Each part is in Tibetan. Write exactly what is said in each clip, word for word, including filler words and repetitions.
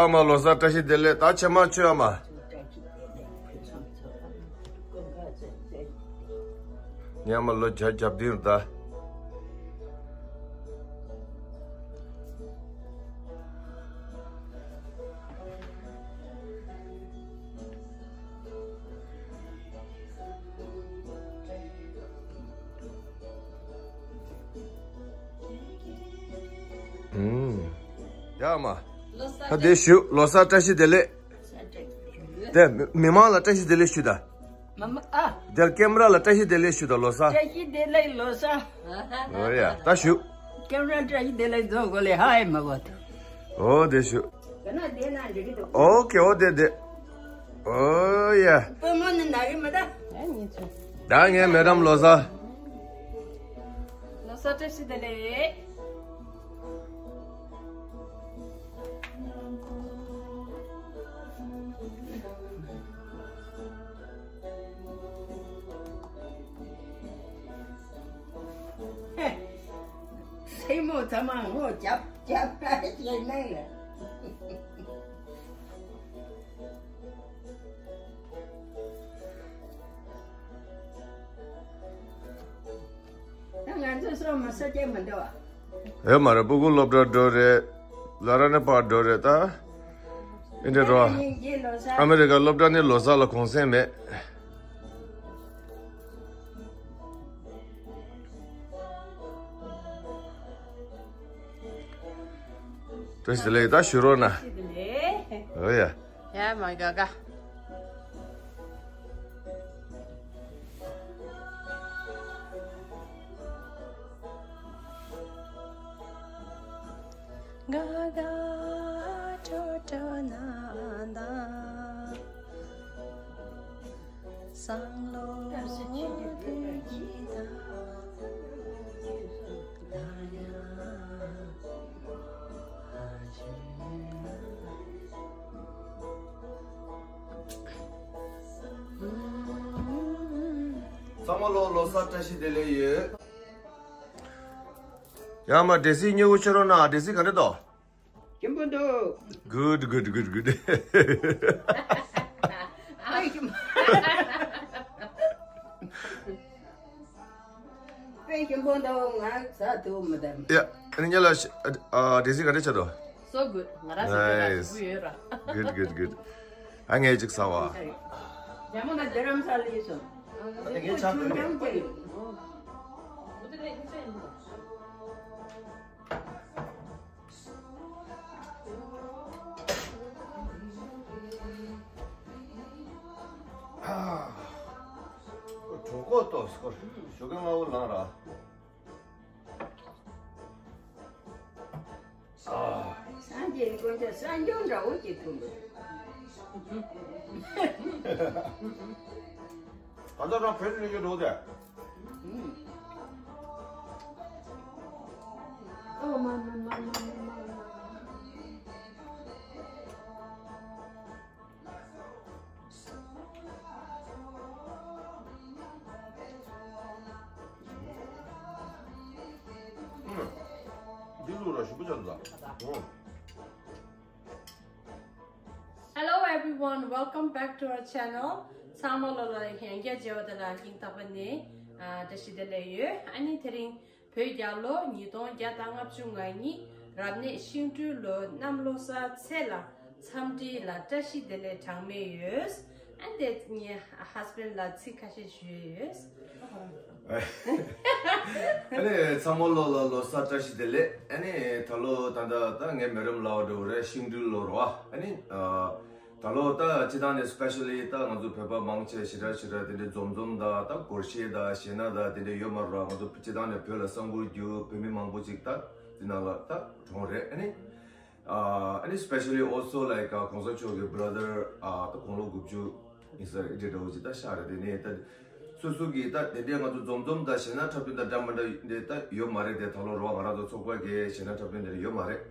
ཨ་མ་ལོ་གསར་བཀྲ་ཤིས་བདེ་ལེགས། ད་ཕྱི་མ་ཆོས་ཨ་མ། ཉི་མ་ལོ་བརྒྱ་བརྒྱ་བདུན་ད། ཨུམ། ཡ་མ། ལོ་གསར་དེ་ཞུ། ལོ་གསར་བཀྲ་ཤིས་བདེ་ལེགས། དེ་མི་མང་ལ་བཀྲ་ཤིས་བདེ་ལེགས་ཞུ་ད། མ་མ་ཨ། དེ་ཀེམ་ར་ལ་བཀྲ་ཤིས་བདེ་ལེགས་ཞུ་ད་ལོ་གསར། བཀྲ་ཤིས་བདེ་ལེགས་ལོ་གསར། ཨོ་ཡ་ད་ཞུ། ཀེམ་ར་བཀྲ་ཤིས་བདེ་ལེགས་ཛོ་གོ་ལེ་ཧའེ་མ་གོ་ད། ཨོ་དེ་ཞུ། ཨོ་ཀེ་ཨོ་དེ་དེ། ཨོ་ཡ། པུས་མོ་ནི་ན་གི་མི་ད། ད་ངའི་མེ་ཌམ་ལོ་གསར། ལོ་གསར་བཀྲ་ཤིས་བདེ་ལེགས། སེན་མོ་ཚང་མ་ངོ་རྒྱབ་རྒྱབ་ཞེས་གནང་ལ། ད་ང་ཚོ་སོ་མ་སོ་སྐྱེ་མི་འདུག་བ། ཡོད་མ་རེད། སྤུ་གུ་སློབ་གྲྭ་འགྲོ་རེད། ལ་ར་ནས་ཕར་འགྲོ་རེད་ད། ཨེ་འདྲ་རོ། ཨ་མེ་རི་ཀ་སློབ་གྲྭ་ནས་ལོ་གསར་ལ་གུང་སེང་མེད། བཀྲ་ཤིས་བདེ་ལེགས་ད་ཞུ་རོགས་གནང་། བཀྲ་ཤིས་བདེ་ལེགས། ཨོ་ཡ། ཡ་མ་ག་ག་ག་ག་ཏྲོ་ཏྲོ་ན་ད། སང་ལོ་གི་ད། ཚང་མ་ལོ་ལོ་གསར་བཀྲ་ཤིས་བདེ་ལེགས་ཡོད། ཡ་མ་འདྲེ་སྲིད་སྨྱུ་གུ་ཆེ་རོ་ན་འདྲེ་སྲིད་ག་འདྲ་དོ། ཞིམ་པོ་འདུག Good, good, good, good. ཨ་ཡིམ། དཔེ་ཞིམ་པོ་འདུག་ང་ཟ་ཐུབ་མི་འདུག་ཡ། ཨ་ནི་ཉ་ལ་ཨ་འདྲེ་སྲིད་ག་འདྲ་ཆགས་འདུག So good. ང་རང་ཟ་ཐུབ་ཡོད་ར། Good, good, good. ཨ་ངས་ཅིག་ཟ་བ། རྒྱ་མོ་ན་རྡ་རམ་ས་ལ་ཡིན་སོང་། ཨ་ངས་ཆགས་འདུག་ནས། གྲོད་ཁོག་ལྟོགས་སྐོར་ཞོགས་ཀས་སྔ་པོ་ལངས་ར། ཨ། སངས་རྒྱས་དཀོན་མཆོག་གསོལ་འདེབས་འདྲ་བོ་ཅིག་ཐུབ་འདུག་ད་ལྟ་རང་བོད་ལ་སླེབས་འགྲོ་དེ། ཨོ་མ་མ་མ་མ་མ་མ། འདི་ལུག་ར་ཞིམ་པོ་ཅང་འདུག Hello everyone, welcome back to our channel. ཚང་མ་ལོ་ལ་ཡང་བསྐྱར་མཇལ་བ་དང་སྙིང་ཐག་པ་ནས་ཨ་བཀྲ་ཤིས་བདེ་ལེགས་ཡོད། ཨ་ནི་དེ་རིང་བོད་རྒྱལ་ལོ་ཉིས་སྟོང་བརྒྱ་དང་ལྔ་བཅུ་ང་གཉིས་རབ་གནས་ཤིང་སྦྲུལ་ལོ་གནམ་ལོ་གསར་ཚེས་ལ་འཚམས་འདྲི་ལ་བཀྲ་ཤིས་བདེ་ལེགས་གྲངས་མེད་ཡོད། ཨ་ནི་དེ་ངའི་husband ལ་ཚིག་ཁ་ཤས་ཞུས་ཡོད། ཨ་ནི་ཚང་མ་ལོ་ལ་ལོ་གསར་བཀྲ་ཤིས་བདེ་ལེགས། ཨ་ནི་ད་ལོ་ད་ལྟ་ད་ངའི་མེ་རམ་ལའོ་འདྲ་བོ་རེད། ཤིང་སྦྲུལ་ལོ་རེད་བ། ཨ་ནི་ཨ། ད་ལོ་ད་སྤྱི་བཏང་ནས་specially ད་ང་ཚོ་བོད་པ་མང་ཆེ་ཞེ་དྲག་ཞེ་དྲག་དེ་འདྲའི་འཛོམས་འཛོམས་དང་ད་སྒོར་གཞས་དང་གཞས་སྣ་དང་དེ་འདྲ་ཡོད་མ་རེད་བ། ང་ཚོ་སྤྱི་བཏང་ནས་བོད་ལ་གསར་འགྱུར་བརྒྱུད་བོད་མི་མང་པོ་ཅིག་ད་དེ་ནང་ལ་ད་གྲོངས་རེད། ཨ་ནི་ཨ་ནི་specially also like གོང་ས་མཆོག་གི་brother ད་དགུང་ལོ་དགུ་བཅུ་ཡིན་ས་རེད། དེ་འདྲ་བོ་ཅིག་ད་ཤག་རེད། དེ་ནས་ད། སོ་སོ་གི་ད་དེ་འདྲའི་ང་ཚོ་འཛོམས་འཛོམས་དང་གཞས་སྣ་འཁྲབ་སྟོན་དང་འདྲ་མི་འདྲ་འདི་ད་ཡོད་མ་རེད་དེ། ད་ལོ་རེ་བ་ང་རང་ཚོ་ཚོགས་པ་གི་གཞས་སྣ་འཁྲབ་སྟོན་དེ་འདྲ་ཡོད་མ་རེད།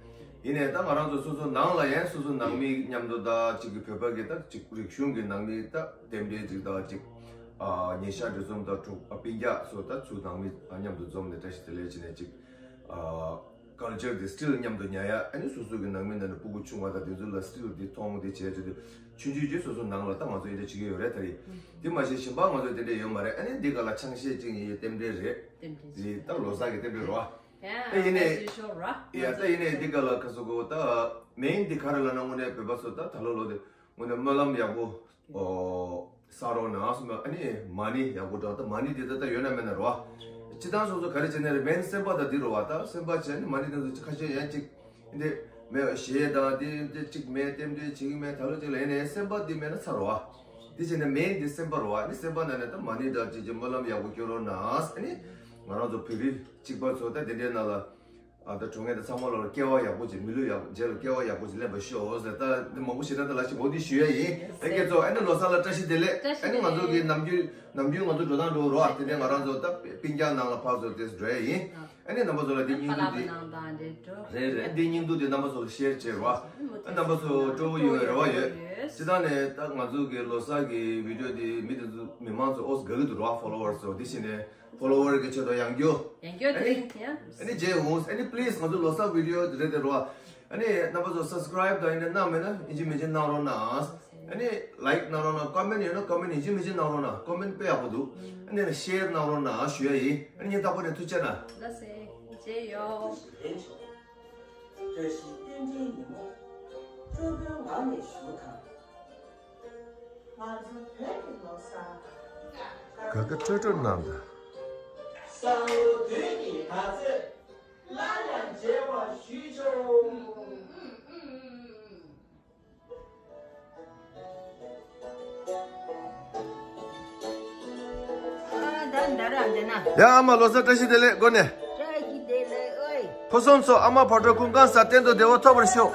ཡིན་ནའི་ད་ང་རང་ཚོ་སོ་སོ་ནང་ལ་ཡང་སོ་སོ་ནང་མི་མཉམ་དུ་ད་ཅིག་གི་བོད་པ་གི་ད་ཅིག་རིག་གཞུང་གི་ནང་མི་ད་རྟེན་འབྲེལ་ཅིག་ད་ཅིག་ཨ་ཉེ་ཤ་འདྲ་འཛོམས་ད་འཁྲུག་ཨ་སྤུན་ཀྱག་སོ་ད་ཚུར་ནང་མི་མཉམ་དུ་འཛོམས་ནས་བཀྲ་ཤིས་བདེ་ལེགས་བྱས་ནས་ཅིག་ཨ། ཀལ་ཅར་དེ་སི་ཊིལ་མཉམ་དུ་ཉར་ཡ། ཨ་ནི་སོ་སོ་གི་ནང་མི་ནང་ནས་སྤུ་གུ་ཆུང་བ་དང་དེ་ཚོ་ལ་སི་ཊིལ་དེ་མཐོང་དེ་བྱས་བྱས་དུས་ཆུང་ཆུང་ཆུང་སོ་སོ་ནང་ལ་ད་ང་ཚོ་འདི་འདྲ་བྱེད་ཀྱི་ཡོད་རེད། ད་རེད་དེ་མ་གཞི་གཞན་པ་ང་ཚོ་དེ་འདྲ་ཡོད་མ་རེད། ཨ་ནི་འདི་ག་ལ་ཆང་གཞས་ཅིག་ཡིན། རྟེན་འབྲེལ་རེད། རྟེན་འབྲེལ་དེ་ད་ལོ་གསར་གྱི་རྟེན་འབྲེལ་རོ། ད་ཡིན་ནའི་འདི་ག་ལ་ཁ་སོ་གོ་ད་མེན་འདི་ག་རེ་ལབ་ན་དངོས་གནས་བོད་པ་ཚོ་ད་ད་ལོ་ལོ་དེ་དངོས་གནས་སྨོན་ལམ་ཡག་པོ་ཨོ་ས་རོགས་ན་སོ་མ་ཨ་ནི་མ་ཎི་ཡག་པོ་འདྲ། ད་མ་ཎི་དེ་ད་ད་ཡོད་ན་མེད་ན་རོ། སྤྱི་བཏང་སོ་སོ་ག་རེ་བྱེད་ན་རེད། མེན་སེམས་པ་ད་འདི་རོ་བ། ད་སེམས་པ་བྱས་ནི་མ་ཎི་དེ་ཚོ་ཁ་ཤས་ཡང་ཅིག་འདི་མེད་གཞས་དང་འདི་འདི་ཅིག་མེད། རྟེན་འབྲེལ་བྱེད་ཀྱི་མེད། ད་ལོ་ཅིག་ལ་ཡིན་ནའི་སེམས་པ་འདི་མེད་ན་ཚར་རོ་བ། འདི་བྱས་ན་མེན་འདི་སེམས་པ་རོ་བ། ནི་སེམས་པ་ན་ནས་ད་མ་ཎི་འདྲ་ཅིག་ཅིག་སྨོན་ལམ་ཡག་པོ་སྐྱོན་རོགས་ན། ཨ་ནི་ང་རང་ཚོ་བོད་རིགས་གཅིག་པ་ཚོ་ད་དེ་འདྲའི་ནང་ལ། ཨ་ད་གྲོངས་མཁན་དང་ཚང་མ་ལ་སྐྱེ་བ་ཡག་པོ་ཅིག་མི་ལུས་ཡག་རྗེས་ལ་སྐྱེ་བ་ཡག་པོ་ཅིག་ལེན་པ་ཤོག་ཟེར། ད་འདི་མང་པོ་ཞེ་དྲག་ད་ལ་ཞིག་འོ་འདི་ཞུ་ཡ་ཡིན། ད་སྐྱེ་ཚོ་ཨ་ནི་ལོ་གསར་ལ་བཀྲ་ཤིས་བདེ་ལེགས། བཀྲ་ཤིས་ཨ་ནི་ང་ཚོ་གི་བདེ་ལེགས། ནམ་རྒྱུན་ནམ་རྒྱུན་ང་ཚོ་འགྲོ་སྟངས་འགྲོ་རོགས། དེ་ནས་ང་རང་ཚོ་ད་སྤུན་ཀྱག་ནང་ལ་ཕར་ཚུར་དེ་འགྲོ་ཡ་ཡིན། ཨ་ནི་རྣམ་པ་ཚོ་ལ་འདི་སྙིང་བསྡུས་འདི། རེད་རེད། འདི་སྙིང་བསྡུས་འདི་རྣམ་པ་ཚོ་ལ་ཤེར་བྱེད་རོགས། ཨ་རྣམ་པ་ཚོ་སྤྲོ་པོ་ཡོང་བའི་རེ་བ་ཡོད། སྤྱི་བཏང་ནས་ད་ང་ཚོ་གི་ལོ་གསར་གི་བི་ཌིའོ་འདི་མི་དེ་ཚོ་མི་མང་ཚོ་ཨོ་དགའ་གི་འདུག་རོགས། ཕོ་ལོ་ཝར་ཚོ་འདི་བྱས་ནས། ཕོ་ལོ་ཝར་གི་ཆེད་དུ་ཡང་རྒྱུ། ཡང་རྒྱུ་དེ་ཡིན། ཨ་ནི་ཇེ་འོང་། ཨ་ནི་པི་ལི་སི་ང་ཚོ་ལོ་གསར་བི་ཌིའོ་རེད་དེ་རོ། ཨ་ནི་རྣམ་པ་ཚོ་སབ་སི་ཀ་རའིབ་དང་ཡིན་ན་གནང་མེད་ན་ཡིན་གཅིག་མིན་གཅིག་གནང་རོགས་གནང་། ཨ་ནི་ལའིཀ་གནང་རོགས་གནང་། ཀོ་མེན་ཡོད་ན་ཀོ་མེན་ཡིན་གཅིག་མིན་གཅིག་གནང་རོགས་གནང་། ཀོ་མེན་དཔེ་ཡག་པོ་འདུག་ཨ་ནི་ཤེར་གནང་རོགས་གནང་ཞུ་ཡ་ཡིན། ཨ་ནི་ཉིན་རྟག་པར་ནས་ཐུགས་རྗེ་གནང་། ལགས་སེ། ཇེ་ཡོ། བཀྲ་ཤིས་རྟེན་འབྲེལ་ཉིན་མོ་སྤྲོ་པོའི་ངང་ནས་ཞུ་དང་། ང་ཚོ་བོད་ཀྱི་ལོ་གསར། ག་ག་སྤྲོ་སྤྲོ་གནང་དང་། སང་ལོ་དུས་ཀྱི་ད་ཚེས་སླར་ཡང་མཇལ་བར་ཞུས་ཆོག་ཨ་ད་འདྲ་ར་འདི་ན། ཡ་ཨ་མ་ལོ་གསར་བཀྲ་ཤིས་བདེ་ལེགས། སྒོ་ནས། བཀྲ་ཤིས་བདེ་ལེགས་ཨོའི། ཕུན་སུམ་ཚོགས། ཨ་མ་བག་དྲོ་ཀུན་གང་ཟག་གཏན་དུ་བདེ་བ་ཐོབ་པར་ཤོག་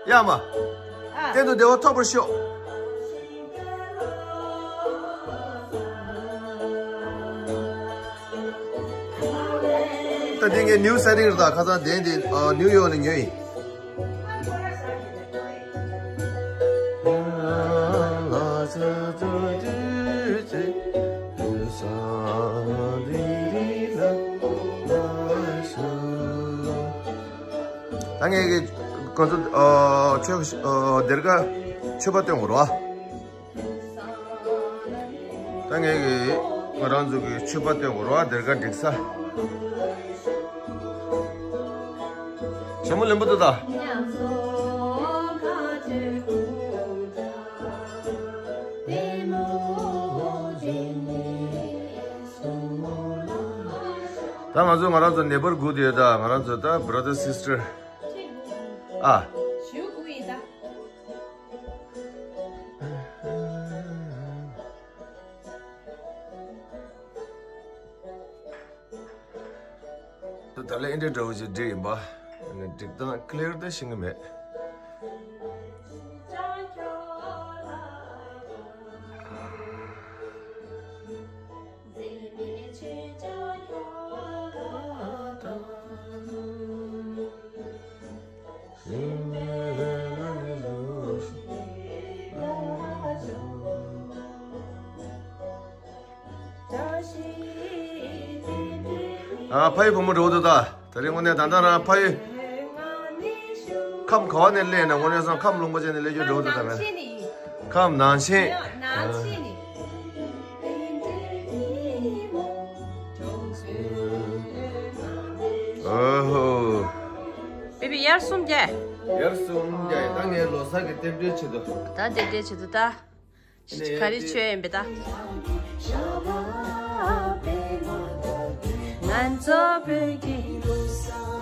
ཡ་ཨ་མ། ཨ། གཏན་དུ་བདེ་བ་ཐོབ་པར་ཤོག་ད་འདི་ངའི་ནིའུ་སེ་ཊིང་རེད། ད་ཁ་སང་དེ་འདི་ཨ་ནིའུ་ཡོག་ནས་ཉོས་ཡིན། ད་ངས་ཀྱི་ཁོ་ཚོ་ཨ་ཆོས་ཨ་སྡེར་ཁ་མཆོད་པ་སྟོན་དགོས་རེད་བ། ད་ངས་ཀྱི་ང་རང་ཚོ་གི་མཆོད་པ་སྟོན་དགོས་རེད་བ། སྡེར་ཁ་སྒྲིག་ས། ཞྭ་མོ་ལེན་པ་འདུག་ད། ད་ང་ཚོ་ང་རང་ཚོ་ནེ་བར་དགུ་དེ་ད་ང་རང་ཚོ་ད་བྷ་ར་དར་སིས་ཊར། ཨ། ཞུ་དགོས་ཡིན་ད། ད་ལན་ཨེ་འདྲ་འདྲ་བོ་ཞིག་བསྒྲིགས་ཡིན་པ། ཨ་ནི་སྒྲིག་སྟངས་ཀི་ལི་ཡར་ད་ཤེས་ཀྱི་མེད། ཨ་ཕ་ཡུལ་བུ་མོ་འགྲོ་འདུག་ད། དེ་རིང་དངོས་གནས་ད་ལྟ་རང་ཕ་ཡུལ་ཁམས་ག་བ་ནས་སླེབས་ན་དངོས་གནས་སོང་ཁམས་ལུང་པ་ཅན་ནས་སླེབས་རྒྱུ་འགྲོ་འདུག་ད་མེད། ཁམས་ནང་ཆེན། ནང་ཆེན་ནི། ཨོ་ཧོ། བེ་བི་དབྱར་གསུམ་རྒྱག་ཡར་གསུམ་རྒྱག་ད་ངའི་ལོ་གསར་གྱི་རྟེན་འབྲེལ་ཆེད་དུ། ད་རྟེན་འབྲེལ་ཆེད་དུ་ད། ག་རེ་མཆོད་ཡིན་པས་ད། ང་ཚོ་བོད་ཀྱི་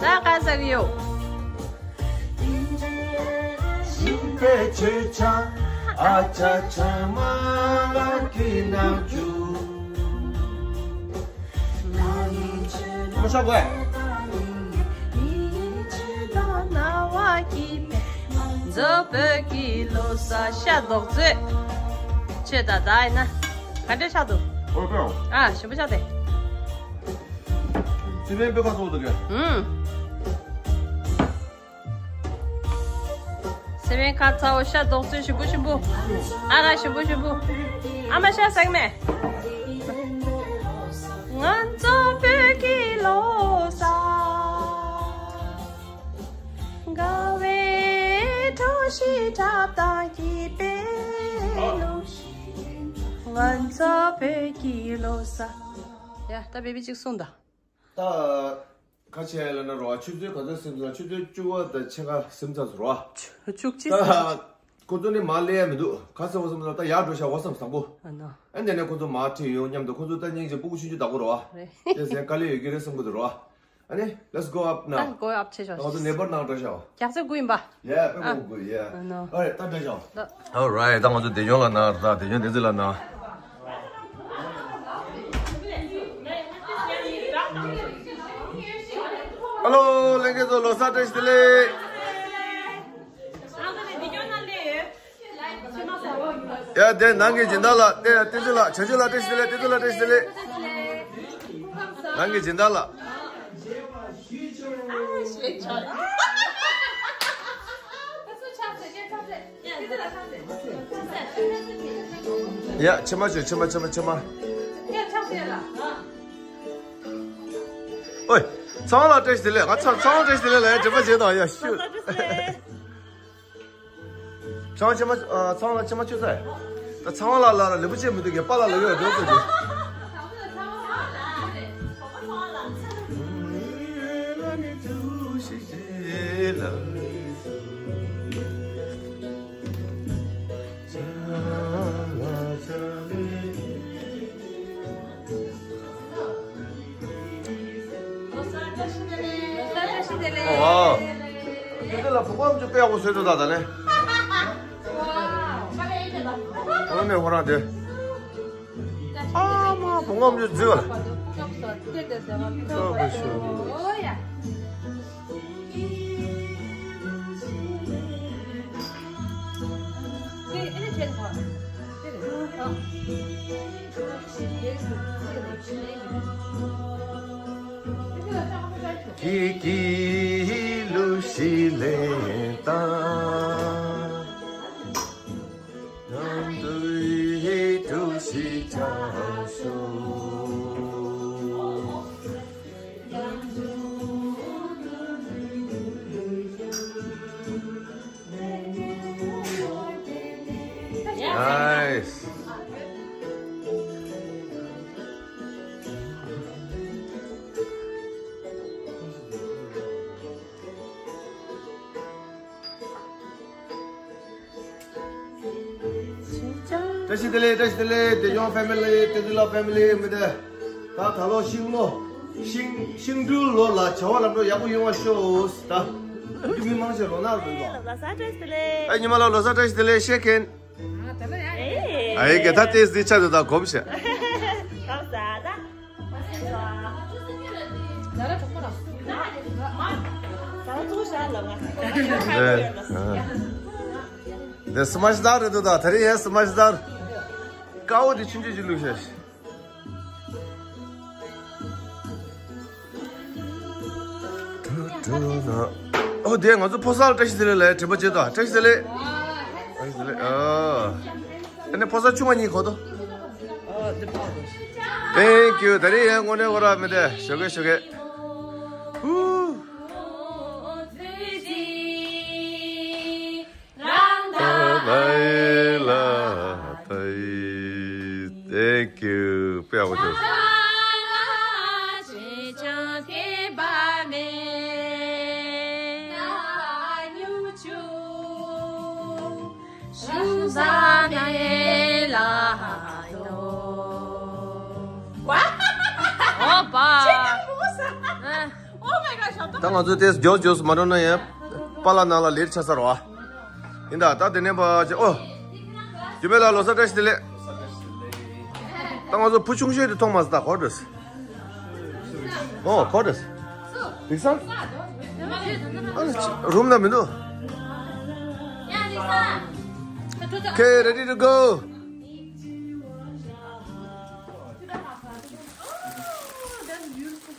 ད་ག་ཟེར་གི་ཡོད། མོ་ཤ་གོ། ང་ཚོ་བོད་ཀྱི་ལོ་གསར་ཤ་རྡོག་བཙོས། ཆོས་ད་ད་ཡིན་ན། ག་འདྲས་ཆགས་འདུག་ཨོ་ཀེ། ཨ་ཞིམ་པོ་ཆགས་ཏེ། སི་པན་པེ་ཁ་ཐོག་ཏུ་ག་ཧུམ། སི་པན་ཁ་ཚ་བོ་ཤ་རྡོག་བཙོས་ཞིམ་པོ་ཞིམ་པོ། ཨ་ཁ་ཞིམ་པོ་ཞིམ་པོ། ཨ་མ་ཤ་ཟ་གི་མེད། ང་ཚོ་བོད་ཀྱི་ལོ་ ཞེས་གྲགས་དང་བགྱིས་པའི་ལོ། ང་ཚོ་བོད་ཀྱི་ལོ་གསར། ཡ། ད་བེ་བི་གཅིག་གསུངས་དང་། ད་ཁ་ཆེ་ལ་ན་རོ། ཆུ་ཚོད་ག་ཚོད་ཟིན་ཚར། ཆུ་ཚོད་བཅུ་པ་དང་ཕྱེད་ཀ་ཟིན་ཚར་སོང་རོ། བཅུ་གཅིག་ད་ཁོ་ཚོ་ནི་མ་སླེབས་ཡ་མི་འདུག་ག་ཚོད་བ་ཟིན་ཚར། ད་ཡར་འགྲོ་ཤག་འོ་བསམ་བཟང་པོ། ཨ་ནོ། ཨ་ནི་ནས་ཁོ་ཚོ་མར་ཁྲིད་ཡོང་མཉམ་དུ། ཁོ་ཚོ་ད་སྙིང་རྗེ། སྤུ་གུ་ཆུང་ཆུང་བདག་པོ་རོ། རེད། དེ་ཟེར་དཀའ་ལས་ཡོད་ཀྱི་རེད་བསམ་གི་འདུག་རོ། ཨ་ནི། Let's go up now. ད་go up བྱེད་ཤོག་ང་ཚོ་ནེ་པར་ནང་འགྲོ་ཤག་རྒྱག་རྩེ་དགུ་ཡིན་པ། Yeah, people good, yeah. ཨ་ནོ། Alright, ད་འགྲོ་ཤག་ད་Alright, ད་ང་ཚོ་བདེ་སྐྱོང་ལ་ན། ད་བདེ་སྐྱོང་བདེ་ཚིག་ལ་ན། Hello, ལྷན་རྒྱས་ཚོ་ལོ་གསར་བཀྲ་ཤིས་བདེ་ལེགས། ཡ། དེ་ནང་གི་སྦྱིན་བདག་ལགས། དེ་བསྟན་འཛིན་ལགས། བྱང་ཆུབ་ལགས་བཀྲ་ཤིས་བདེ་ལེགས། བསྟན་འཛིན་ལགས་བཀྲ་ཤིས་བདེ་ལེགས། ནང་གི་སྦྱིན་བདག་ལགས། ཡ། ཕྱི་མ་བྱོས། ཕྱི་མ། ཕྱི་མ། ཕྱི་མ། ཨོའི། ཚེ་དབང་ལགས་བཀྲ་ཤིས་བདེ་ལེགས། ང་ཚེ་ཚེ་དབང་བཀྲ་ཤིས་བདེ་ལེགས་ལབ་ཡ་དྲན་པ་བརྗེད་དང་། ཡ་ཤུ། ཚེ་དབང་། ཕྱི་མ། ཨ། ཚེ་དབང་ལགས་ཕྱི་མ་བྱོས་ཚར། ད་ཚེ་དབང་ལགས་ལ་ལ་ལེགས་པོ་བྱས་མི་འདུག་གས། པཱ་ལགས་ལ་ཡོད་འགྲོ་ཟེར་གྱི། ཨོ། དེ་ལ་བུ་གོམ་ཅུ་དཔེ་ཡག་པོ་བཟོས་འདུག་ད་ད་ལེ། ཨོ་ནེ་ཧོ་རང་དེ། ཨ་མ་བུ་གོམ་ཅུ་བཟོས་པ་ལ། ཨོ་ཡ། ཀི་ཀི་ལུ་ཤི་ལེ་ཏ། ནམ་དུ་ཡི་ཏུ་ཤི་ཅང་སུ། Nice. བཀྲ་ཤིས་བདེ་ལེགས། བཀྲ་ཤིས་བདེ་ལེགས། བདེ་སྐྱོང་ཕེ་མི་ལི། བདེ་སྐྱིད་ལགས་ཕེ་མི་ལི། མི་དེ། ད་ད་ལོ་ཤིང་ལོ། ཤིང་ཤིང་འབྲུག་ལོ་ལ་བྱ་བ་ལམ་འགྲོ་ཡག་པོ་ཡོང་བ་ཤོག་ད་འདི་མི་མང་ཆེ་ལོ་ནག་རེད་པ། ལོ་གསར་བཀྲ་ཤིས་བདེ་ལེགས། ཨ། ཉི་མ་ལགས་ལོ་གསར་བཀྲ་ཤིས་བདེ་ལེགས། ཤེ་ཁེན། ཨེ། ཨ་ཡེ་གེ་ད་ཏེས་འདི་ཆ་དུ་ད་གོམས་ཤག་གོམས་ཤག་ད། ཟ་ར་ཐུག་ཤག་ལ་ང་། འདི་སི་མ་ཤི་དར་རེད་འདུག་ད། ད་རེས་ཡ་སི་མ་ཤི་དར། དཀར་པོ་འདི་ཆུང་ཆུང་ཅིག་བླུགས་ཤག་ཨོ། དེ་ང་ཚོ་ཕོ་གསར་བཀྲ་ཤིས་བདེ་ལེགས་ལ་དྲན་པ་བརྗེད་དང་། བཀྲ་ཤིས་བདེ་ལེགས། བཀྲ་ཤིས་བདེ་ལེགས། ཨ། ཨ་ནི་ཕོ་གསར་ཆུང་བ་གཉིས་གོ་དོ། Thank you། ད་རེས་ཡང་དངོས་གནས་ཁོ་ར་མི་དེ་ཞོགས་ཀས་ཞོགས་ཀས། ཧུ། Thank you། དཔེ་ཡག་པོ་བྱུང་། ཨོ་པ། ད་ང་ཚོ་དེ་མགྱོགས་མགྱོགས་སུ་མ་འགྲོ་ན་ཡང་པཱ་ལགས་ནང་ལ་ལེ་ཊི་ཆགས་ཚར་བ། ཡིན་ད། ད་དེ་ནས་པ་ཅེ། ཨོ། རྒྱུད་སྨད་ལགས་ལོ་གསར་བཀྲ་ཤིས་བདེ་ལེགས། ད་ང་ཚོ་བུ་ཆུང་ཤོས་དེ་མཐོང་མ་སོང་ད། གོ་འགྲོ་སོང་། ཨོ། གོ་འགྲོ་སོང་། རིག་སང་། ཨ་ནི་རུམ་ན་མི་འདུག Okay, ready to go.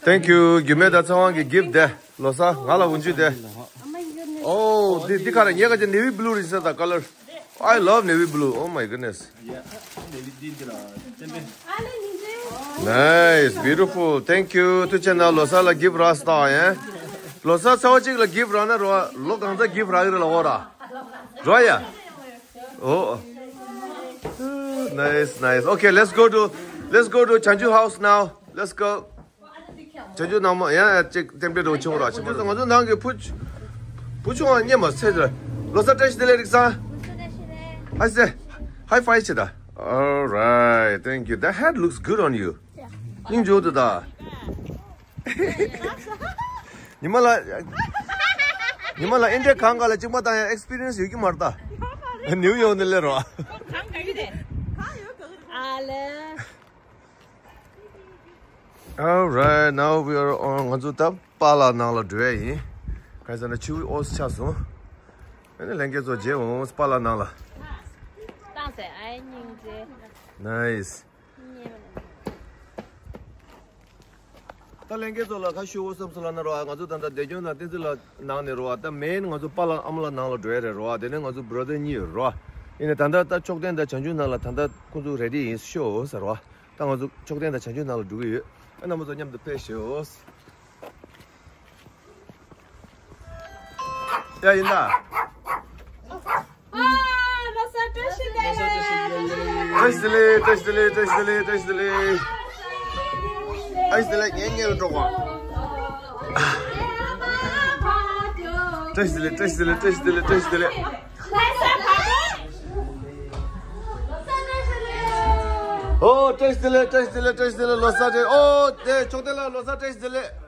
Thank you. རྒྱུད་སྨད་དང་ཚེ་དབང་གི་གིཕ་དེ། ལོ་གསར། ང་ལ་འོ་འཇུ་དེ། ཨོ། འདི་འདི་ག་རེ། ངས་ག་ཅི་navy blue རེད་ཟེར་ད། color. I love navy blue. Oh my goodness. Nice, beautiful. Thank you. ཐུགས་རྗེ་གནང་། ལོ་གསར་ལ་གིཕ་རག་སོང་ཡ། ལོ་གསར་ཚེས་པ་གཅིག་ལ་གིཕ་རག་ན་རོ། ལོ་གང་ཚ་གིཕ་རག་གི་རེད་ལ་འོ་ར། འགྲོ་ཡ། ཨོ། Nice, nice. Okay, let's go to, let's go to Chanju house now. Let's go. Chanju ནང་མ་ཡང་ཅིག་རྟེན་འབྲེལ་འགྲོ་ཆུང་ར་ཆུང་མ། ང་ཚོ་ནང་གི་བུ་བུ་ཆུང་བ་རྙེད་མ་ཚད་ར། ལོ་གསར་བཀྲ་ཤིས་བདེ་ལེགས། རིག་སང་། ཧའི་ཟེར། High five བྱེད་ད། All right, thank you. That hat looks good on you. སྙིང་རྗེ་པོ་འདུག་ད། ཉི་མ་ལ། ཉི་མ་ལ་ཨིན་ཌི་ཡ་གང་ག་ལ་གཅིག་མ་བཏང་ཡང་ཨེག་སི་པི་རི་ཡན་སི་ཡོད་ཀྱི་མ་རེད་ད། ནིའུ་ཡོག་ནས་སླེབས་རོགས། ཨ་ལེ། All right, now we are on. ང་ཚོ་ད་པཱ་ལགས་ནང་ལ་འགྲོ་ཡ་ཡིན། གང་ཟེར་ན་ཆུ་བོའི་འོག་ཆགས་སོང་། ཨ་ནི་ལྷན་རྒྱས་ཚོ་མཇལ་འོང་པཱ་ལགས་ནང་ལ། བཏང་ཟེར་ཨའི་སྙིང་རྗེ། Nice. ད་ལྷན་རྒྱས་ཚོ་ལ་ཁ་ཞུ་བོ་བསམ་སོང་ལ་ན་རོ། ང་ཚོ་ད་ལྟ་བདེ་སྐྱོང་དང་བསྟན་འཛིན་ལགས་ནང་ནས་རོ། ད་མེན་ང་ཚོ་པཱ་ལགས་ཨ་མ་ལགས་ནང་ལ་འགྲོ་ཡ་རེད་རོ། དེ་ནས་ང་ཚོ་བྷ་ར་དར་གཉིས་ཡོད་རོ། ཡིན་ནའི་ད་ལྟ་ད་མཆོད་རྟེན་དང་བྱང་ཆུབ་ནང་ལ་ད་ལྟ་ཁོང་ཚོ་རེ་ཌི་ཡིན་ཤོག་ཟེར་རོ། ད་ང་ཚོ་མཆོད་རྟེན་དང་བྱང་ཆུབ་ནང་ལ་འགྲོ་གི་ཡོད། ཨ་རྣམ་པ་ཚོ་མཉམ་དུ་ཕེབས་ཤོག། ཡ་ཡིན་ད། ཨ། ལོ་གསར་བཀྲ་ཤིས་བདེ་ལེགས། བཀྲ་ཤིས་བདེ་ལེགས། བཀྲ་ཤིས་བདེ་ལེགས། བཀྲ་ཤིས་བདེ་ལེགས། བཀྲ་ཤིས་བདེ་ལེགས། ཨ་ཤི་བདེ་ལེགས། ངའི་ངའི་འགྲོ་བ། བཀྲ་ཤིས་བདེ་ལེགས། བཀྲ་ཤིས་བདེ་ལེགས། བཀྲ་ཤིས་བདེ་ལེགས། བཀྲ་ཤིས་བདེ་ལེགས། བཀྲ་ཤིས་བདེ་ལེགས། ཨོ། བཀྲ་ཤིས་བདེ་ལེགས། བཀྲ་ཤིས་བདེ་ལེགས། བཀྲ་ཤིས་བདེ་ལེགས། ལོ་གསར་བཀྲ། ཨོ། དེ་མཆོད་རྟེན་ལ་ལོ་གསར་བཀྲ་ཤིས་བདེ་ལེགས།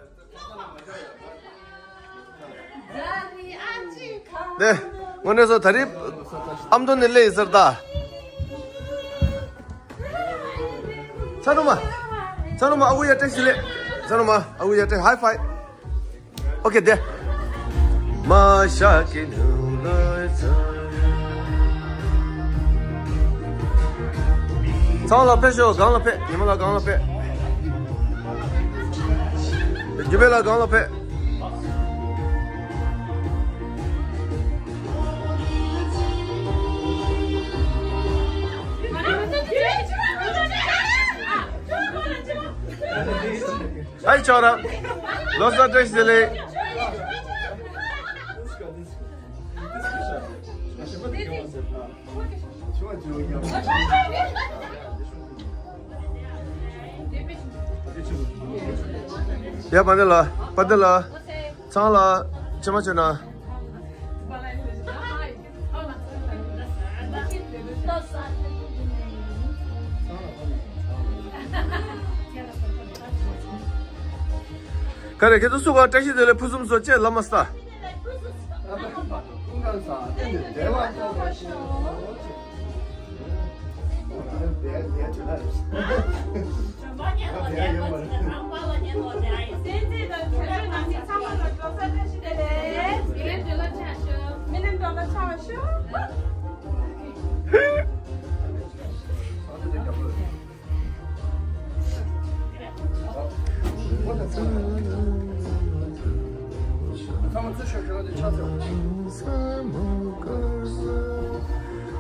ནས་དངོས་གནས་སོ་ད་རེས་ཨ་མདོ་ནས་སླེབས་ཡིན་ཟེར་ད། ཚ་ནུ་མ། ཚ་ནུ་མ་ཨ་ཁུ་ཡ་བཀྲ་ཤིས་བདེ་ལེགས། ཚ་ནུ་མ་ཨ་ཁུ་ཡ་བཀྲ། ཧའི་ཕའི། ཨོ་ཁེ་དེ། མ་ཤ་ཀི་ནུ་ལོ་ཚ། ཚང་ལ་ཕེབས་ཤོག། སྒང་ལ་ཕེབས། ཉི་མ་ལགས་སྒང་ལ་ཕེབས། རྒྱུ་སྦས་ལགས་སྒང་ལ་ཕེབས། ཨའི་ཆོག་ར། ལོ་གསར་བཀྲ་ཤིས་བདེ་ལེགས། ཡ་པ་འདི་ལ། པ་འདི་ལ། ཚང་ལ་ཕྱི་མ་བྱོས་ན། ག་རེ་ཁྱེད་ཚོ་སུ་ག་བཀྲ་ཤིས་བདེ་ལེགས་ཕུན་སུམ་ཚོགས་ཅེས་ལབ་མ་ས།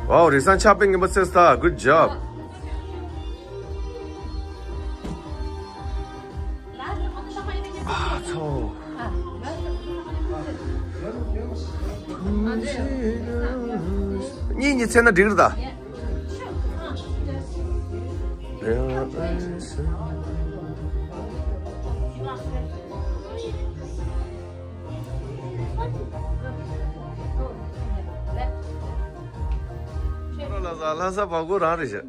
Wow, རེས་གཟའ་ཕྱག་དཔེ་ངན་པ་སེ་སྟ། Good job. ཨ་ཚོ། གཉིས་གཉིས་ཚེ་ན་འགྲིག་རེད་ད། ལྷ་ས་བ་གོ་རང་རེད་ཤག་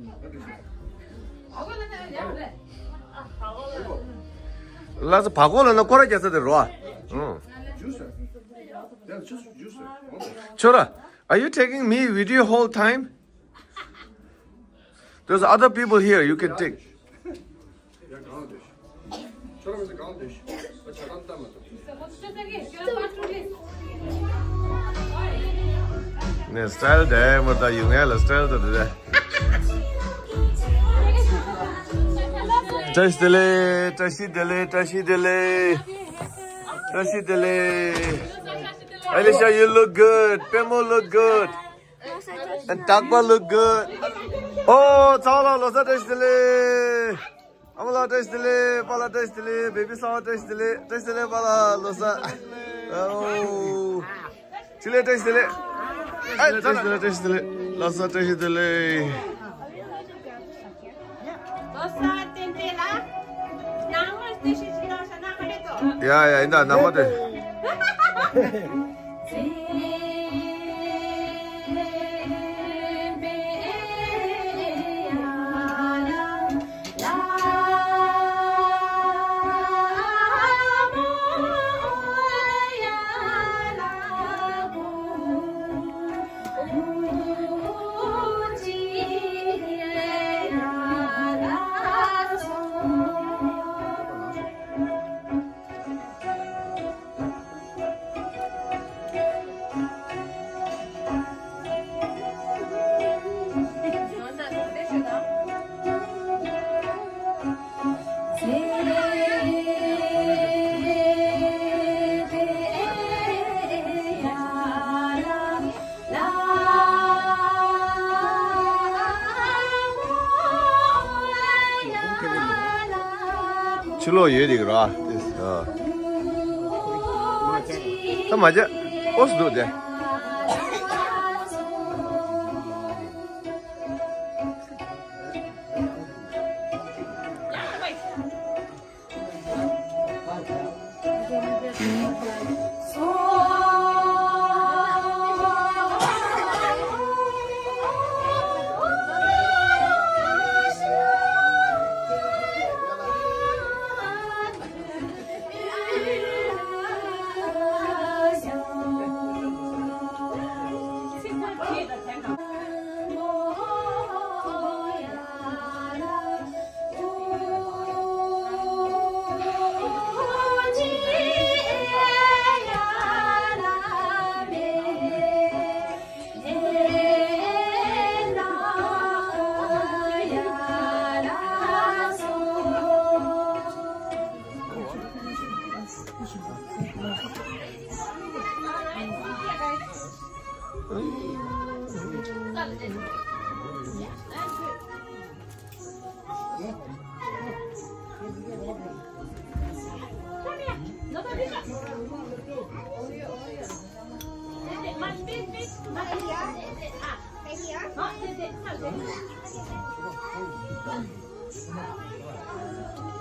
ལྷ་ས་བ་གོ་ལ་ན་སྐོར་ར་རྒྱག་ས་དེ་རོ། ཨང་། ཁྱོད་ར། Are you taking me video whole time? There's other people here, you can take. ནས་སི་ཊལ་དེ་མོ་ད་ཡོང་ཡ་ལ་སི་ཊལ་དེ་དེ། བཀྲ་ཤིས་བདེ་ལེགས། བཀྲ་ཤིས་བདེ་ལེགས། བཀྲ་ཤིས་བདེ་ལེགས། བཀྲ་ཤིས་བདེ་ལེགས། Alicia, you look good. པད་མོ་look good. And Takpa look good. Oh, ཚང་ལ་ལོ་གསར་བཀྲ་ཤིས་བདེ་ལེགས། ཨ་མ་ལགས་བཀྲ་ཤིས་བདེ་ལེགས། པཱ་ལགས་བཀྲ་ཤིས་བདེ་ལེགས། བེ་བི་གསང་བ་བཀྲ་ཤིས་བདེ་ལེགས། བཀྲ་ཤིས་བདེ་ལེགས་པཱ་ལགས། ལོ་གསར། ཨོ། ཆི་ལེ་བཀྲ་ཤིས་བདེ་ལེགས། ཨེ། བཀྲ་ཤིས་བདེ་ལེགས། བཀྲ་ཤིས་བདེ་ལེགས། ལོ་གསར་བཀྲ་ཤིས་བདེ་ལེགས། ལོ་གསར་བདེ་ལེགས་ལ། ནང་མ་བཀྲ་ཤིས་བདེ་ལེགས་ཟེར་ན་ག་རེ་འདུག་ཡ་ཡ། ཡིན་ད། ནང་མ་དེ། ཕྱི་ལོགས་ཡོད་དེ་གི་ར། ད་མ་བྱ། ཨོ་སི་འདུག་དེ།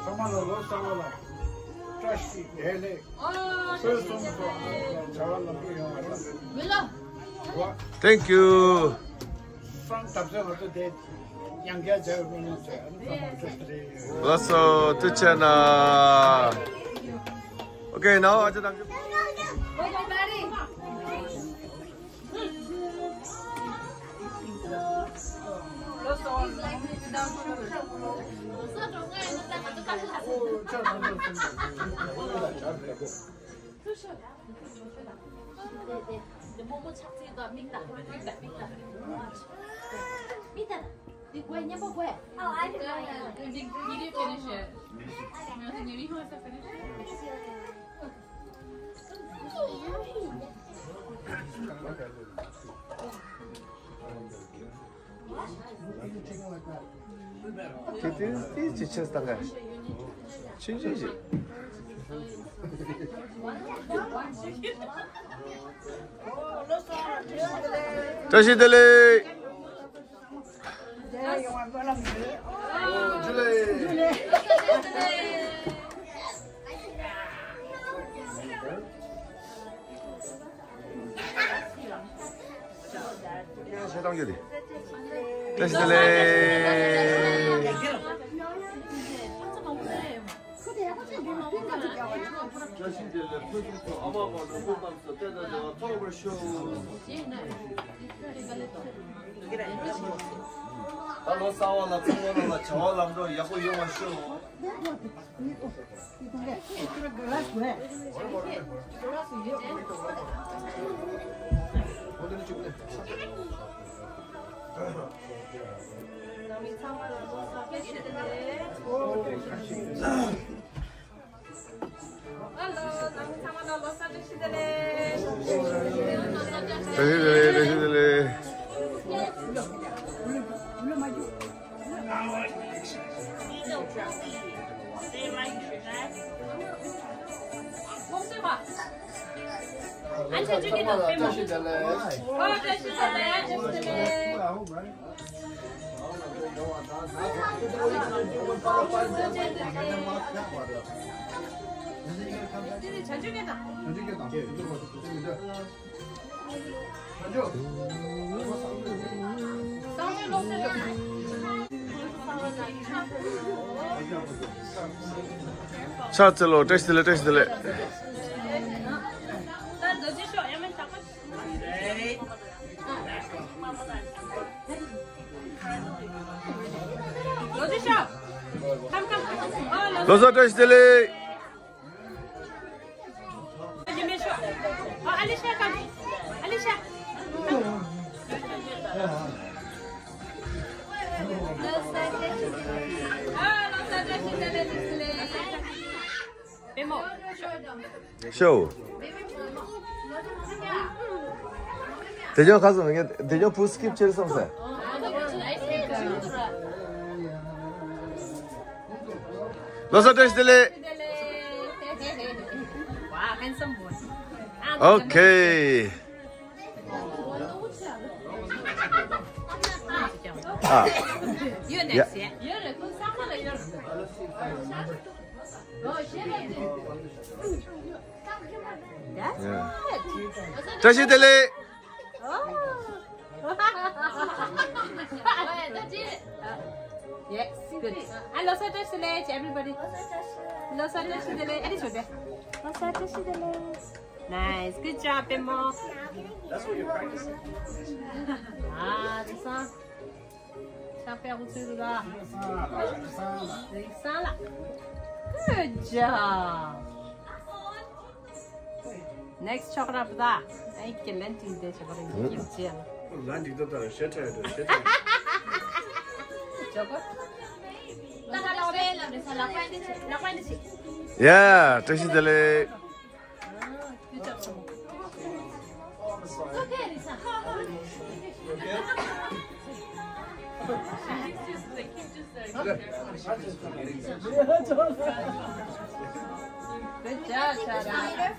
ཚང་མ་ལ་ལོ་གསར་པ་ལ་བཀྲ་ཤིས་བདེ་ལེགས། སོ་སོ་སོ་བྱ་བ་ལམ་འགྲོ་ཡོང་བ་རེད། Thank you. སང་ད་བཟོད་ང་ཚོ་དེ་ཡང་བསྐྱར་མཇལ་བའི་སྨོན་ལམ་བྱས། ཨ་ནི་ཚང་མ་བཀྲ་ཤིས་བདེ་ལེགས། ལགས་སོ། ཐུགས་རྗེ་གནང་། Okay, now I just དེ་དེ་དེ་ཅི་ཆེ་སྟངས་ག་ཆུང་ཆུང་ཞིག་བཀྲ་ཤིས་བདེ་ལེགས། བཀྲ་ཤིས་བདེ་ལེགས། བཀྲ་ཤིས་བདེ་ལེགས། ཕུན་སུམ་ཚོགས། ཨ་མ་དཔལ་འབྱོར། སྐུ་ཁམས་བཟང་། བསྟན་དང་བདེ་བ་ཐོབ་པར་ཤོག་ད་ལོ་གསར་པ་ལ་ཚང་མ་ལ་བྱ་བ་ལམ་འགྲོ་ཡག་པོ་ཡོང་བར་ཤོག་ནང་མི་ཚང་མ་ལ་ལོ་གསར་པ་བཀྲ་ཤིས་བདེ་ལེགས། ཨ་ལོ། ནང་མི་ཚང་མ་ལ་ལོ་གསར་པ་བཀྲ་ཤིས་བདེ་ལེགས། བཀྲ་ཤིས་བདེ་ལེགས། བཀྲ་ཤིས་བདེ་ལེགས། ཕྱག་འཚལ་ལོ། བཀྲ་ཤིས་བདེ་ལེགས། བཀྲ་ཤིས་བདེ་ལེགས། ལོ་གསར་བཀྲ་ཤིས་བདེ་ལེགས། ཤོ། དེ་ཅང་ཁ་སང་ངས་དེ་ཅང་བུ་སི་ཀིབ་བྱེད་བསམ་ཟེར། ལོ་གསར་བཀྲ་ཤིས་བདེ་ལེགས། ཨོ་ཁེ། ཨ། ཡ། བཀྲ་ཤིས་བདེ་ལེགས། Yes, good. And ལོ་གསར་བཀྲ་ཤིས་བདེ་ལེགས། Everybody. ལོ་གསར་བཀྲ་ཤིས་བདེ་ལེགས། ཨ་ནི་ཆོས་པས། ལོ་གསར་བཀྲ་ཤིས་བདེ་ལེགས། Nice. Good job, པད་མོ། ཨ། དེང་སང་ཕྱག་དཔེ་འུ་ཚོའི་རུ་ར། དེང་སང་ལ། Good job. Next ཆོག་ར་བུ་ད། ཨའི་ཀེ་ལན་ཏིན་དེ་ཆོག་ར་ཡིན་ཅེ་ལ། ལན་ཏིན་ད་ད་ཤེ་ཏྲ་ད་ཤེ་ཏྲ། ཆོག་གོ། ད་ད་ལ་བས་ལ་བས་ལ་པན་དེ་ཆེ་ལ་པན་དེ་ཆེ། ཡ། བཀྲ་ཤིས་བདེ་ལེགས། Good job. Okay, Lisa. Good job, Sarah.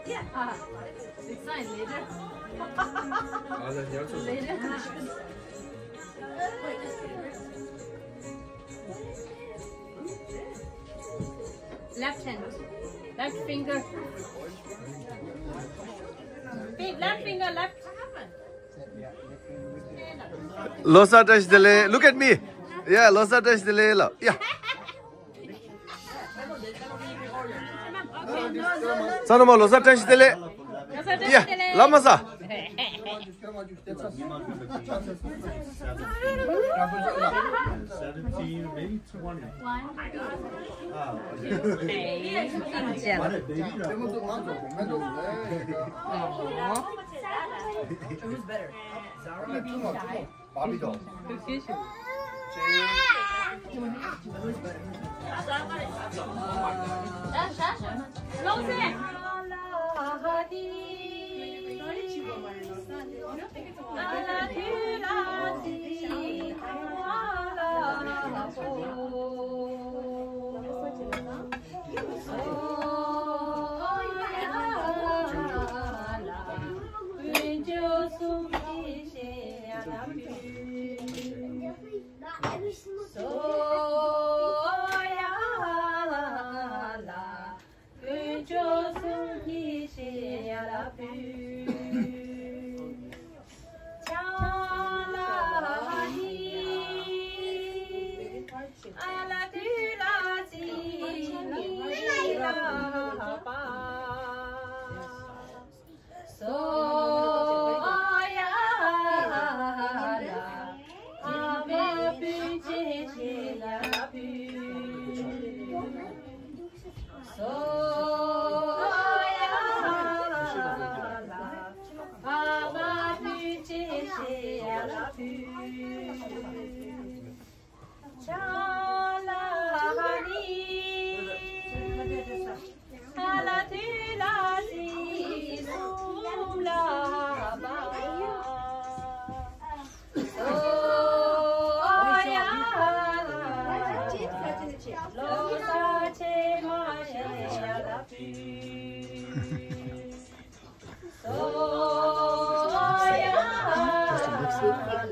It's fine, later. Later. Left hand. Left finger. Fi- Left finger, left. ལོ་གསར་བཀྲ་ཤིས་བདེ་ལེགས། Look at me. Yeah, ལོ་གསར་བཀྲ་ཤིས་བདེ་ལེགས་ལ། Yeah. ཚང་མ་ལོ་གསར་བཀྲ་ཤིས་བདེ་ལེགས། ཡ། ལ་མ་ས། Seventeen, maybe twenty. Who's better? Zara or me? Shy? Who's better? Thank you.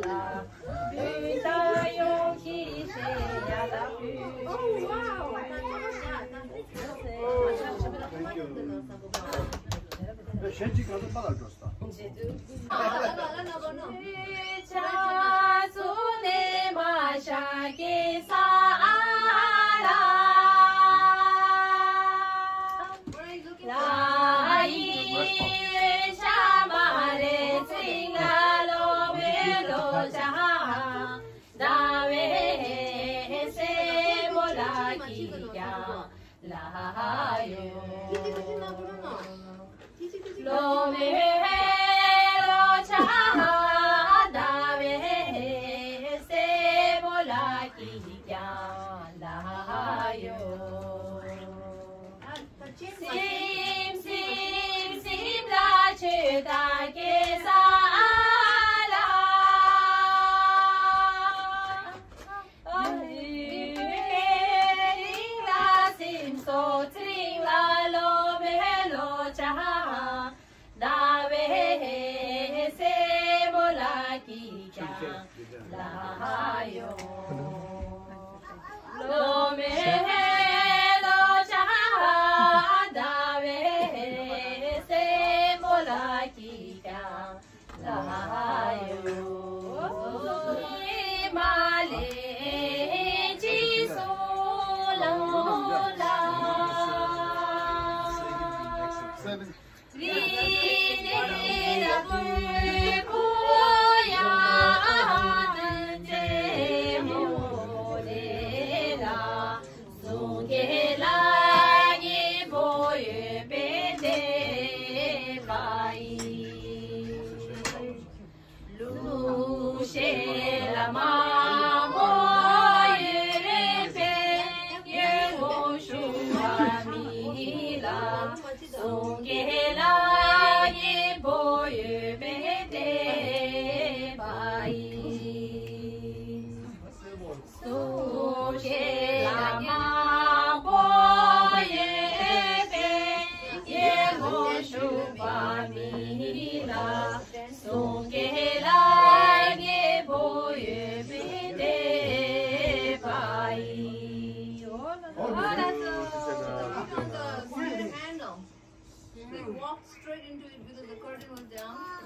They walked straight into it because the curtain was down.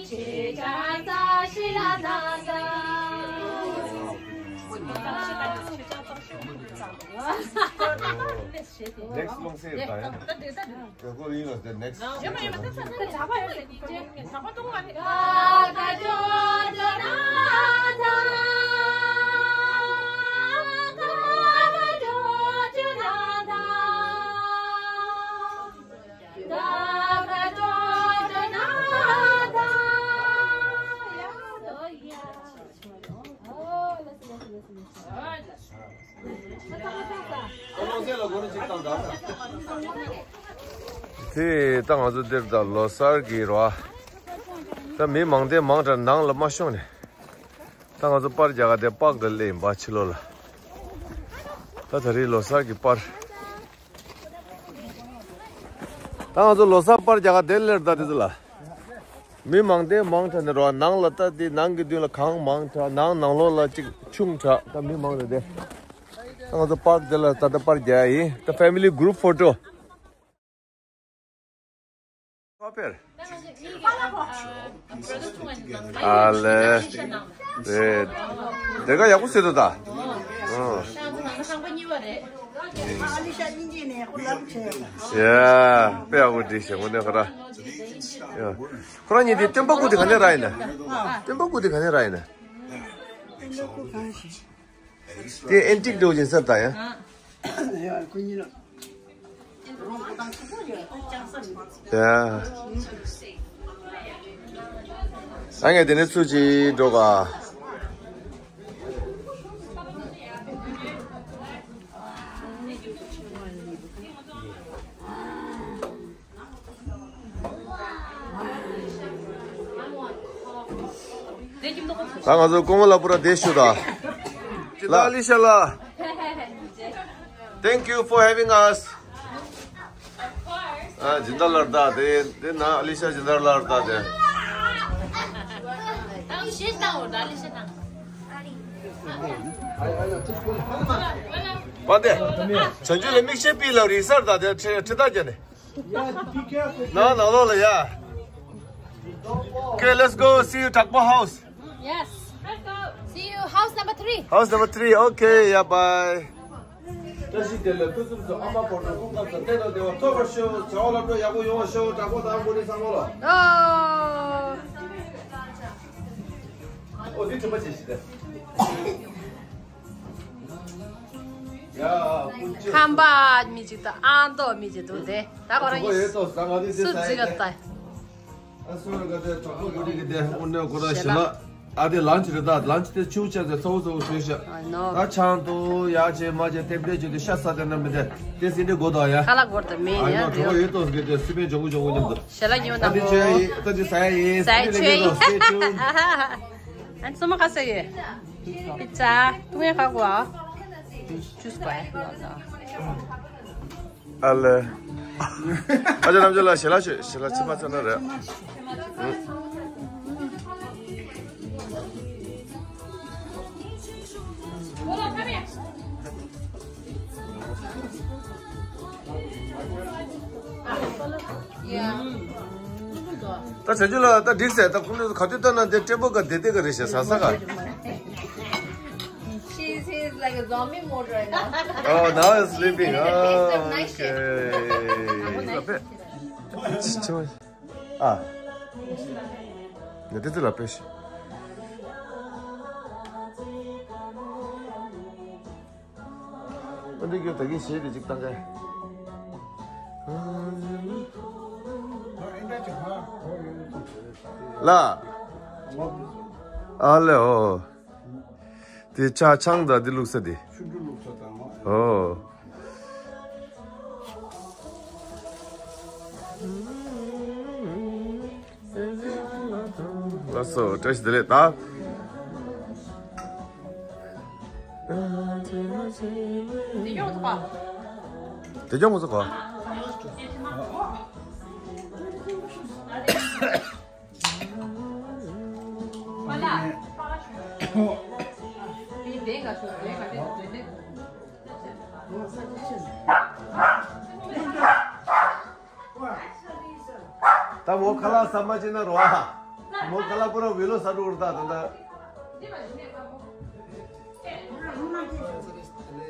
Next long sale ད་ཡ། ད་ཁོ་ཡིན་ལ་ད་next དེ་ད་ང་ཚོ་འདིར་ད་ལོ་གསར་གྱི་རོ། ད་མི་མང་དེ་མང་དྲགས་ནང་ལ་མ་ཤོང་ནས། ད་ང་ཚོ་པར་རྒྱག་ག་དེ་པག་གི་སླེབས་ཡིན་པ་ཕྱི་ལོགས་ལ། ད་ད་རེས་ལོ་གསར་གྱི་པར། ད་ང་ཚོ་ལོ་གསར་པར་རྒྱག་ག་དེ་སླེབས་ད་དེ་ཚོ་ལ། མི་མང་དེ་མང་དྲགས་ནས་རོ། ནང་ལ་ད་དེ་ནང་གི་མདུན་ལ་གང་མང་དྲགས། ནང་ནང་ལོགས་ལ་གཅིག་ཆུང་དྲགས། ད་མི་མང་དྲགས་དེ། ད་ང་ཚོ་པག་དེ་ལ་ད་ལྟ་པར་རྒྱག་ཡིན། ད་family group photo། ཁ་ཕེར། ཨ་ལེ། རེད། དེ་ག་ཡག་པོ་བཟོས་འདུག་ད། ཨོ། ཡ། དཔེ་ཡག་པོ་བྲིས་ཤག་དངོས་གནས་ཁོ་ར། ཡ། ཁོ་རང་གཉིས་དེ་སྟོན་པ་སྐུ་དེ་ག་ནས་རག་ཡིན་ན། སྟོན་པ་སྐུ་དེ་ག་ནས་རག་ཡིན་ན། དེ་ཨན་ཊིག་འདྲ་བོ་ཅིག་ཡིན་ས་ད་ཡ། ཡ་ཁོ་གཉིས་ལ། ཡ། ད་ངས་དེ་ནས་ཚུར་ཅིག་འགྲོ་ག། ད་ང་ཚོ་སྐུ་ངོ་ལ་པུ་ར་བདེ་ཞུ་ད། ལ་ཨ་ལི་ཤ་ལ། Thank you for having us. ཨ་སྦྱིན་བདག་ལར་ད་དེ་དེ་ན་ཨ་ལི་ཤ་སྦྱིན་བདག་ལར་ད་དེ། པ་དེ། བྱང་ཆུབ་ལ་མིག་ཤེལ་པི་ལ་རི་སར་ད་དེ་ཁྲི་ཁྲི་ད་རྒྱ་ནས། ན་ན་ལོ་ལ་ཡ། Okay, let's go. See you, Thakpo house. Yes. See you, house number three. House number three. Okay, yeah, bye. བཀྲ་ཤིས་བདེ་ལེགས། ཕུན་སུམ་ཚོགས། ཨ་མ་བོ་ནོ་སྐུ་ཁམས་བཟང་། བདེ་དང་བདེ་བ་ཐོབ་པར་ཤོག་བྱ་བ་ལམ་འགྲོ་ཡག་པོ་ཡོང་བར་ཤོག་དྲག་པོ་དང་པོ་ནི་ཚང་མ་ལ། ཨོ། ཨོ་འདི་དྲི་མ་བྱེད་ཤི་ད། ཡ། ཁམས་པ་མི་གཅིག་དང་ཨ་མདོ་མི་གཅིག་འདུག་དེ། ད་ཁོ་རང་ཡིན། སུ་འཛིག་ག་ད། ཨ་སོ་ར་ག་དེ་གྲོགས་པོ་གོ་རི་གི་དེ་དབུ་ནོ་ཁོ་ར་ཞི་ལ། ཨ་དེ་ལན་ཅི་རེད་ད། ལན་ཅི་དེ་ཆུ་ཆ་ཚེ་ཚ་བོ་ཚ་བོ་ཞུས་ཤག་ཨ་ནོ། ད་ཆང་དུ་ཡ་ཅེ་མ་ཅེ་ཐེབས་ཏེ་ཅི་དེ་ཤ་ས་དེ་ན་མི་དེ་དེ་སྲིད་དེ་གོ་ད་ཡ། ཁ་ལག་གོར་དེ་མེད་ཨ་ཡ་ནོ་དེ། གྲོགས་ཡོད་ཏོ་གི་དེ་སི་པན་ཇོ་བོ་ཇོ་བོ་ཉམས་དུ། ཞེ་ལ་ཉོ་ན་ད་དེ་ཆོས་ཡིན། ད་དེ་ས་ཡ་ཡིན། ས་ཡ་ཆོས་ཡིན། Stay tuned. ཨ་ནི་སོ་མ་ཁ་ས་ཡོད། པི་ཙ་ཏུ་ངའི་ཁ་གོ་ཨ། ཅུས་གོ་ཨ་ཡ་ལ། ཨ་ལེ། ཨ་ཅག་རྣམ་ཅོ་ལ་ཞལ་ལག་ཞུ། ཞལ་ལག་ཕྱི་མ་ཚ་ན་རེད། ད་བྱ་རྒྱུ་ལ་ད་འགྲིག་ཟེར། ད་ཁོང་ཚོ་ག་དུས་ལྟ་ན་དེ་སྤྲེལ་པོ་ག་བདེ་བདེ་ག་རེད་ཤག་ཟ་ས་ག She's, he's like a zombie mode right now. Oh, now he's sleeping. Oh, okay. ཨ། ནི་དེ་དེ་ལ་པེ་ཤི། ཨ་འདི་གི་ད་གིན་ཞེས་དེ་ཅིག་བཏང་ག་ལ། ཨ་ལེ་ཨོ། དེ་ཆ་ཆང་དང་དེ་བླུགས་ས་དེ། ཆུ་འབྲུ་བླུགས་ས་དང་། ཨོ། ལགས་སོ། བཀྲ་ཤིས་བདེ་ལེགས་ད། དེ་ཡོང་ཐོག་དེ་ཡོང་ཐོག་ད་མོ་ཁ་ལག་ཟ་མ་བྱེད་ན་རོ་ཨ། མོ་ཀ་ལ་པུ་ར་བི་ལོ་ས་འགྲོ་ར་ད་ད་ད།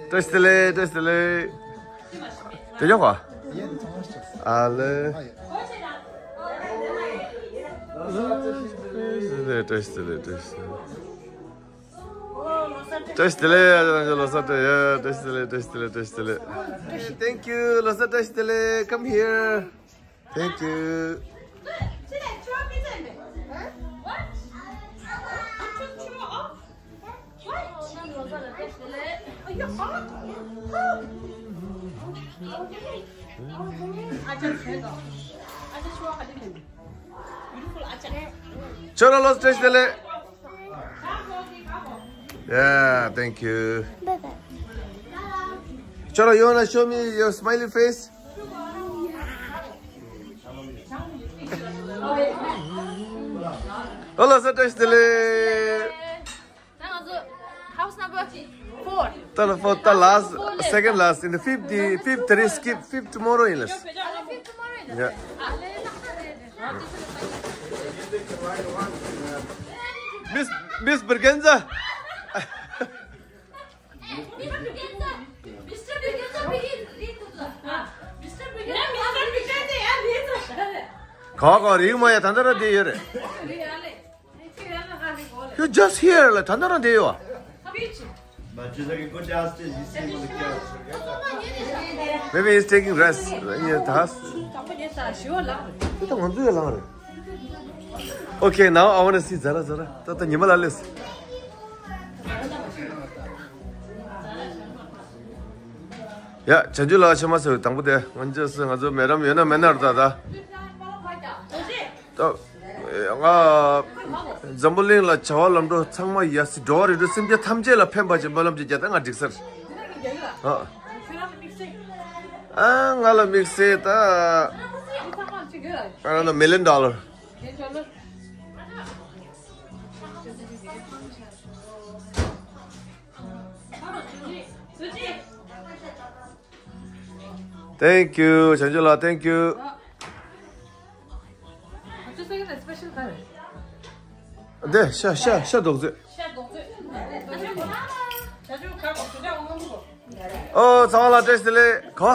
བཀྲ་ཤིས་བདེ་ལེགས། བཀྲ་ཤིས་བདེ་ལེགས། དེ་ཡོད་ག། ཨ་ལེ། བཀྲ་ཤིས་བདེ་ལེགས། བཀྲ་ཤིས་བདེ་ལེགས། བཀྲ་ཤིས་བདེ་ལེགས། བཀྲ་ཤིས་བདེ་ལེགས། ཨ་ཅག་རང་ཚོ་ལོ་གསར་བཀྲ་ཡ། བཀྲ་ཤིས་བདེ་ལེགས། བཀྲ་ཤིས་བདེ་ལེགས། བཀྲ་ཤིས་བདེ་ལེགས། Thank you. ལོ་གསར་བཀྲ་ཤིས་བདེ་ལེགས། Come here. Thank you. ཁྱོད་རང་ལོ་བཀྲ་ཤིས་བདེ་ལེགས། Yeah, thank you. Bye bye. Choro, you wanna show me your smiley face? Hello, sir, test delay. House number four. Tala four, the last, second last, in the fifth, the fifth, there is skip, fifth tomorrow in us. Fifth tomorrow in us. Yeah. Miss, Miss Bergenza. ག་ག་རིག་མ་ཡ་ད་ལྟ་ར་དེ་ཡོད་རེད། You just here ལ་ད་ལྟ་ར་དེ་ཡོད། Maybe he's taking rest. ཡ་ད་ད་ང་ཚོ་ཡ་ལངས་རེད། Okay, now I want to see Zara, Zara. ད་ད་ཉི་མ་ལ་ལས། ཡ། བྱང་ཆུབ་ལགས་ཕྱི་མ་ཟེར་བའི་དང་པོ་དེ་ང་ཚོས་ང་ཚོ་མེ་རམ་ཡོད་ན་མེད་ན་ར་ད་ད། ད་ང་འཛམ་བུ་གླིང་ལ་བྱ་བ་ལམ་འགྲོ་ཚང་མ་ཡ་སི་འགྲོ་བ་རིགས་དྲུག་སེམས་ཅན་ཐམས་ཅད་ལ་ཕན་པ་ཅིག་སྨོན་ལམ་ཅིག་རྒྱག་ད་ང་འགྲིག་ས་རེད། ཨ། ཨ་ང་ལ་དམིགས་བསལ་ད། I don't know, million dollar. Thank you. བྱང་ཆུབ་ལགས། Thank you. འདི་ཤ་ཤ་ཤ་རྡོག་ཚོད། ཨོ་ཚང་མ་ལ་བཀྲ་ཤིས་བདེ་ལེགས། གོ།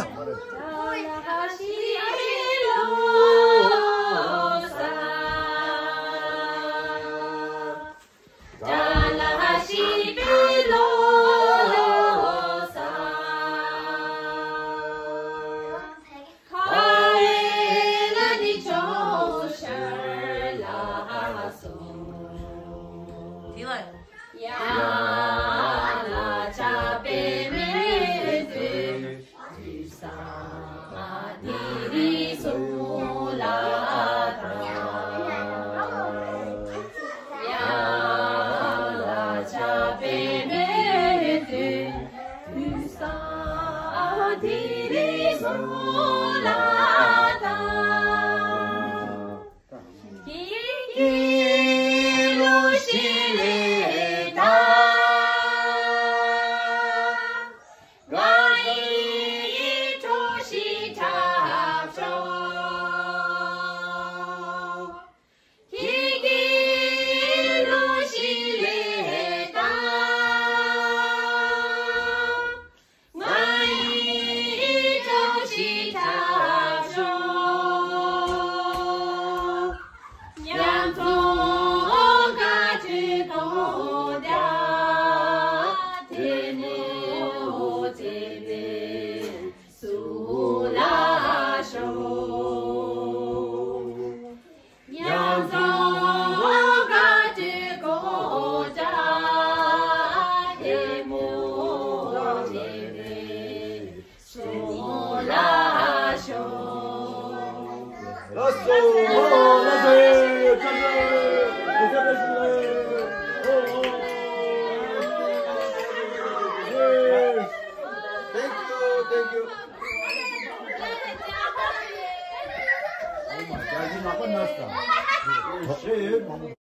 Thank you, thank you.